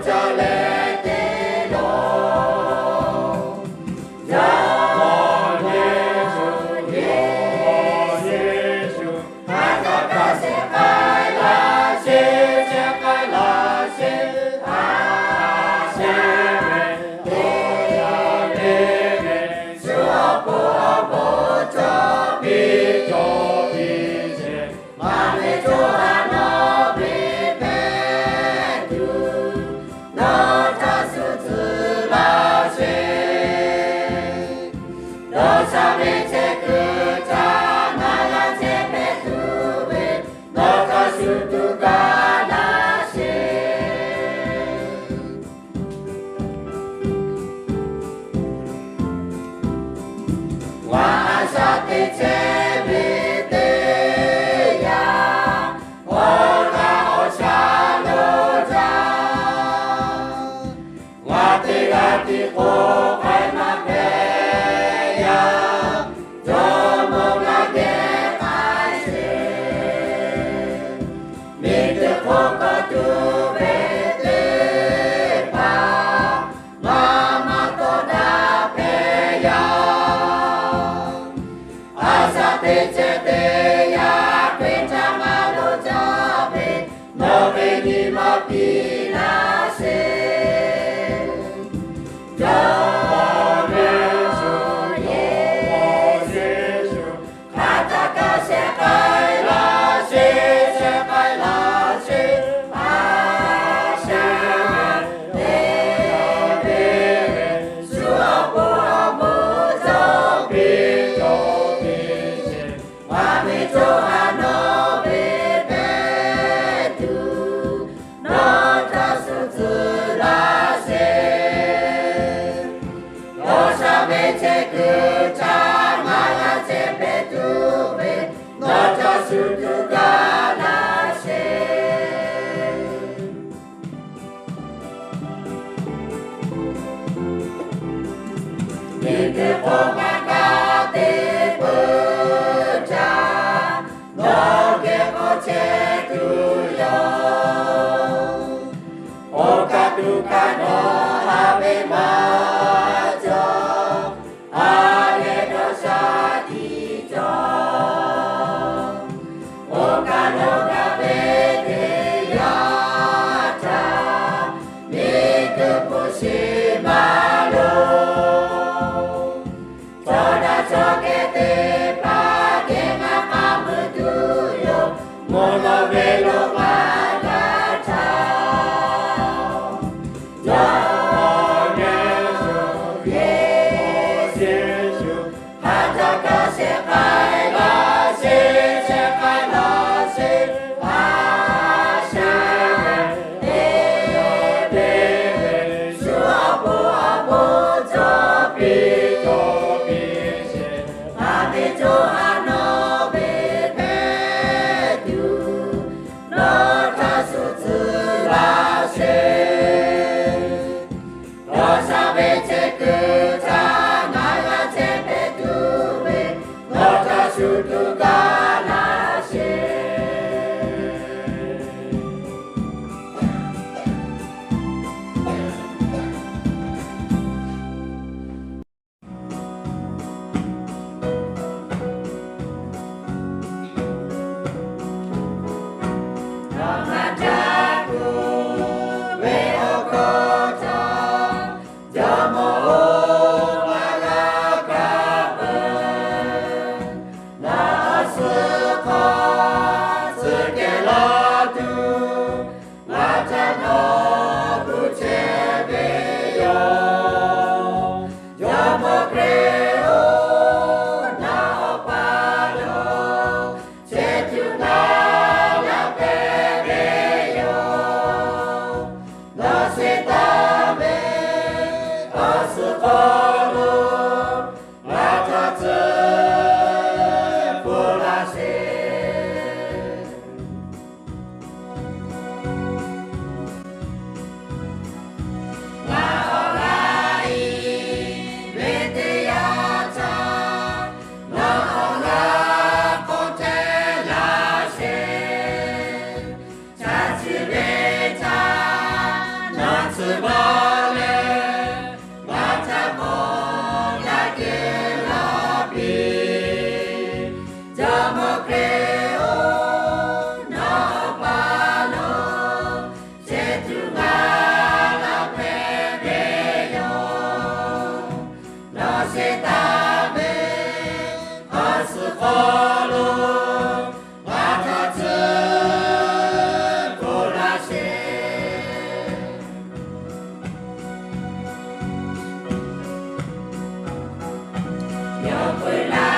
ca leh te lawˬ. Jawˇmawˇ Yeˍsuˆ, Jawˇmawˇ Yeˍsuˆ, a htaˇ kaꞈ shehˍ k'ai laˇ sheˍ, shehˍ k'ai laˇ sheˍ, a shehˍ ve, oˇ yaˇ ve ve, shu awˬ pon awˬ bon cawˬ piˇ cawˬ piˇ sheˍ. Maˇ ve co ha nawˬ ve hpehꞈ tuˬ, nawˬ htaꞈ shu tcuh laˇ sheˍ. Dawˇ sha ve chehˇ kuiˬ htaꞈ ngaˬ g'a chehˇ hpehꞈ tuˬ ve, nawˬ htaꞈ shu tuˬ gaˇ laˇ sheˍ. Ngaˬ a shaꞈ teꞈ chehˇ ve teˇ yanˇ, awˬ g'aˇ awˬ shaˍ lo jaˇ. Ngaˬ teˇ g'aˇ tiˉ k'oˆ k'ai maˇ hpehꞈ yaˇ, Jawˇmawˇ g'a geh k'ai sheˍ. Miˬguiˬ hk'oˆ k'awꞈ tuˬ ve teˇ hpaˍ, ngaˬ maˇ tawˇ daꞈ hpehꞈ yaˇ. A shaꞈ teꞈ chehˇ teˇ yanˇ, Hkriꞈ htaꞈ maˇ lo jaˇ ve, nawˬ ve nyi ma piˇ laˇ sheˍ. Jawˇmawˇ Yeˍsuˆ, Jawˇmawˇ Yeˍsuˆ, hk'aˬ htaˇ kaꞈ shehˍ k'ai laˇ sheˍ, shehˍ k'ai laˇ sheˍ, a shehˍ ve, te ve, shu awˬ pon awˬ bon cawˬ piˇ cawˬ piˇ sheˍ. Maˇ ve co ha nawˬ ve hpehꞈ tuˬ, nawˬ htaꞈ shu tcuh laˇ sheˍ. Dawˇ sha ve chehˇ kuiˬ htaꞈ ngaˬ g'a chehˇ hpehꞈ tuˬ ve, nawˬ htaꞈ shu tuˬ gaˇ laˇ sheˍ. Miˬguiˬ hk'oˆ maˇ kaꞈ te peuˬ htaˇ, nawˬ geh k'awꞈ chehˇ tuˬ yoˬ. Oˇ kaꞈ tuˬ kaꞈ nawˬ ha ve maˇ cawˬ, a leh dawˇ sha tiˉ cawˬ. Oˇ kaꞈ nawˬ g'a ve teˇ yanˇ htaˇ, miˬguiˬ hpu shi maˇ loˍ. Chaw daꞈ chaw kehˬ teˇ hpaˍ geh ngaˬ k'aˉ mui tuˬ yoˬ. Mvuhˇ naw ve lo maˇ g'a htaˇ, Jawˇmawˇ Yeˍsuˆ, Jawˇmawˇ Yeˍsuˆ, hk'aˬ htaˇ kaꞈ shehˍ k'ai laˇ sheˍ, shehˍ k'ai laˇ sheˍ, a shehˍ ve, te ve, shu awˬ pon awˬ bon cawˬ piˇ cawˬ piˇ sheˍ. Maˇ ve co ha nawˬ ve hpehꞈ tuˬ, nawˬ htaꞈ shu tcuh laˇ sheˍ. Dawˇ sha ve chehˇ kuiˬ htaꞈ ngaˬ g'a chehˇ hpehꞈ tuˬ ve, nawˬ htaꞈ shu tuˬ gaˇ laˇ sheˍ. Ngaˬ htaꞈ kuˬ ve awˬ hkawˇ htaꞈ Jawˇmawˇ-oˬ, ngaˬ g'a kaˇ peuˬ. Nawˬ awˬ suhˍ hk'aw tcuh kehˬ la tuˬ, ngaˬ htaꞈ nawˬ kuˬ chehˇ ve yoˬ. Jawˇmawˇ Hkriꞈ-oˬ, nawˬ Awˬ pa lo chehˇ tuˬ ngaˬ g'a hpehꞈ ve yoˬ. Nawˬ shehˍ taˍ ve awˬ suhˍ hk'aw lo ngaˬ htaꞈ tcuh pfuhˇ laˇ sheˍ. Ngaˬ awˬ g'aˇ iˉ ve teˇ yanˇ htaˇ, nawˬ awˬ g'aˇ k'awꞈ hteˇ laˇ sheˍ. Chaꞈ chi ve htaꞈ nawˬ k'awꞈ yaˇ ceh la piˇ. Jawˇmawˇ Hkriꞈ-oˬ, nawˬ pa lo chehˇ tuˬ g'a laˇ hpehꞈ ve yoˬ. Nawˬ shehˍ htaˇ ve awˬ suhˍ hk'aw lo g'a htaꞈ tcuhˉ k'oˆ laˇ sheˍ. Yawˇ peu la